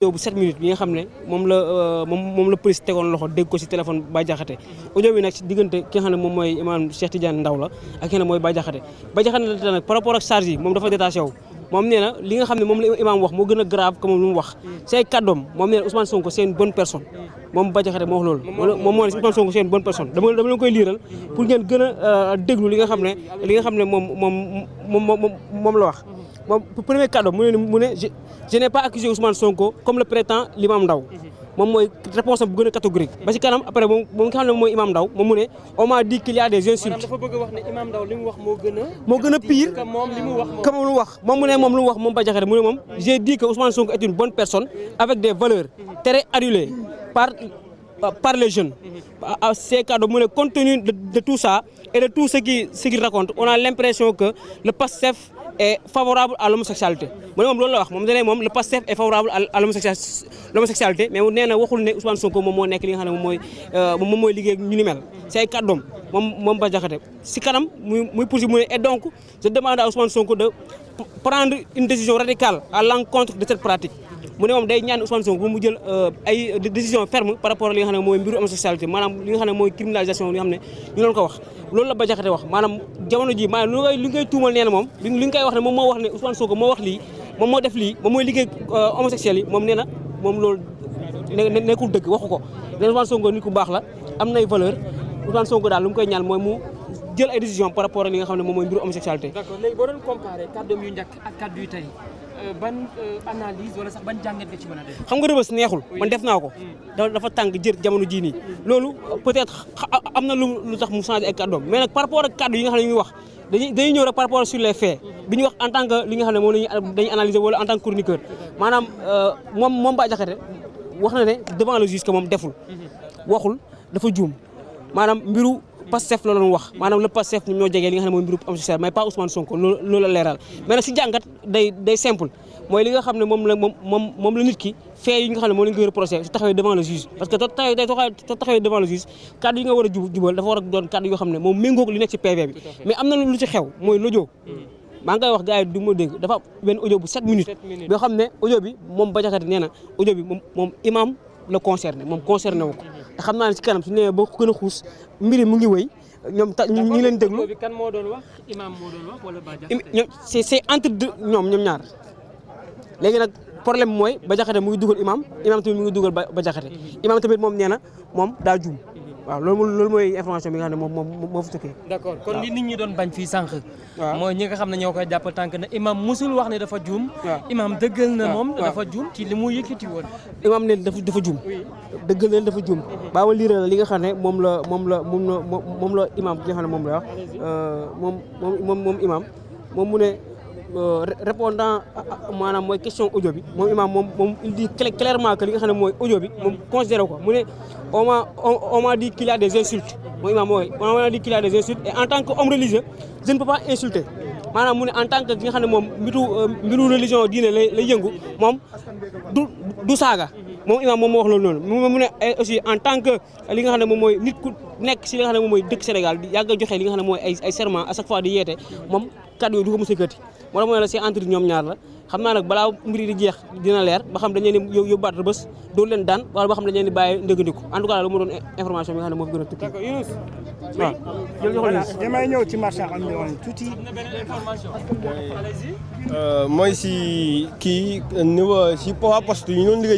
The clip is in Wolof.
audio bu 7 minutes bi nga xam ne moom la police tegoon loxo dégg ko ci téléphone Bah Diakhaté audio bi nag ci diggante ki nga xam ne moom mooy imaam Cheikh Tidiane Ndaw la ak ki nga xam ne mooy Bah Diakhaté nag par rapport ak charge yi moom dafa détaché wu moom nee na li nga xam ne moom la imaam wax moo gën a grave que moom lu mu wax say kàddoom moom nee na Ousmane Sonko c'est une bonne personne moom Bah Diakhaté moo wax loolu moom moo ne Ousmane Sonko c'est une bonne personne dama leen koy liiral pour ngeen gën a déglu li nga xam ne moom la wax moom premier kàddoom mu ne je n'ai pas accusé Ousmane Sonko comme le prétend l'imam Ndaw moom mooy réponse bu gën a catégorique ba ci kanam après moom nga xam ne mooy imam Ndaw moom mu ne on m'a dit qu'il y a des insultes. dafa bëgg wax ne imam Ndaw li mu wax moo gën a pire que moom li mu wax comme lu wax moom mu ne moom lu mu wax moom Bah Diakhaté mu ne moom j'ai dit que Ousmane Sonko est une bonne personne avec des valeurs très adulées par les jeunes. Ces cadres mu ne compte tenu de tout ça et de tout ce qu'il raconte on a l'impression que le PASTEF est favorable à l'homosexualité mu ne moom loolu la wax moom dane moom le PASTEF est favorable à l'homosexualité mais nee na waxul ne Ousmane Sonko moom moo nekk li nga xam ne moom mooy liggéey ñu ni mel c'est ay kàddoom moom Bah Diakhaté si kanam muy poursuivre mu ne et donc je demande à Ousmane Sonko de prendre une décision radicale à l'encontre de cette pratique mu ne moom day ñaan Ousmane Sonko bu mu jël ay décision ferme par rapport ak li nga xam ne mooy mbiru homosexualité maanaam li nga xam ne mooy criminalisation li nga xam ne ñu doon ko wax loolu la Bah Diakhaté wax maanaam jamono ji maanaam li ngay tuumal nee na moom li nga koy wax ne moom moo wax ne Ousmane Sonko moo wax lii moom moo def lii moom mooy liggéey homosexuel yi moom nee na moom loolu nekkul dëgg waxu ko nee Ousmane Sonko nit ku baax la am nay valeur Ousmane Sonko daal lu mu koy ñaan mooy mu jël ay décision par rapport ak li nga xam ne moom mooy mbiru homosexualité. D'accord léegi boo doon comparé kàddoom yu njëkk ak kàddu yu tey ban analyse wala sax ban jàngat nga ci mën a def. xam nga Rebeuss neexul man def naa ko dafa tàng jër jamono jii nii loolu peut-être am na lu tax mu changé ay kàddoom mais nag par rapport ak kàddu yi nga xam ne ñu ngi wax dañuy ñëw rek par rapport sur les faits bi ñu wax en tant que li nga xam ne moom dañuy analyser wala en tant que chroniqueur maanaam moom Bah Diakhaté wax na ne devant le juge que moom deful waxul dafa juum maanaam mbiru Pastef la doon wax maanaam le Pastef ñoo jegee li nga xam ne mooy mbiru homosexuel mais pas Ousmane Sonko loolu la leeral mais nag si jàngat day simple mooy li nga xam ne moom la nit ki fait yi nga xam ne moom la ñu koy reproché su taxawee devant le juge parce que soo taxawee devant le juge kaddu yi nga war a jubal dafa war a doon kaddu yoo xam ne moom méngoog li nekk ci PV bi mais am na lu ci xew mooy l'audio maa ngi koy wax gars yi du ma dégg dafa benn audio bu 7 minutes boo xam ne audio bi moom Bah Diakhaté nee na audio bi moom imam la concerné moom concerné wu ko te xam naa ne ci kanam su nee ba ko gën a xuus mbiri mu ngi wëy ñoom ñu ngi leen déglu kan moo doon wax imam moo doon wax wala Bah Diakhaté c'est entre deux ñoom ñaar léegi nag problème mooy Bah Diakhaté mu ngi dugal imam tamit mu ngi dugal Bah Diakhaté imam tamit moom nee na moom daa juum waaw loolu mooy information bi nga xam ne moom moo fi tukkee. d'accord kon li nit ñi doon bañ fii sànq. mooy ñi nga xam ne ñoo koy jàpp tànk ne imam musul wax ne dafa juum. imam dëggal na moom dafa juum ci li mu yëkkati woon. imam ne dafa juum. dëggal na dafa juum. baa ma liiral li nga xam ne moom la imam bi nga xam ne moom la wax moom imam moom mu ne répondant maanaam mooy question audio bi moom imam moom il dit clairement que li nga xam ne mooy audio bi moom considéré ko mu ne on m'a dit qu'il y a des insultes moom imam on m'a dit qu'il y a des insultes et en tant qu'homme religieux je ne peux pas insulter maanaam mu ne en tant que ki nga xam ne moom mbiru religion diine lay yëngu moom du saaga moom imam moom moo wax loolu noonu mu ne aussi en tant que li nga xam ne moom mooy nit ku nekk si li nga xam ne moom mooy dëkk Sénégal di yàgg a joxe li nga xam ne mooy ay serment à chaque fois di yeete moom kàddu yooyu du ko mos a yëkkati moo tax mooy la c'est entre ñoom ñaar la xam naa nag balaa mbir di jeex dina leer ba xam dañ leen di yóbbaat Rebeuss doolu leen daan wala ba xam dañ leen di bàyyi ndëgëndiku en tout cas lu mu doon information bi nga xam ne moo fi gën a tukki. D'accord Younous. waaw damay ñëw ci marché ambulant tuuti. mooy si kii niveau si poste yi ñu doon liggéey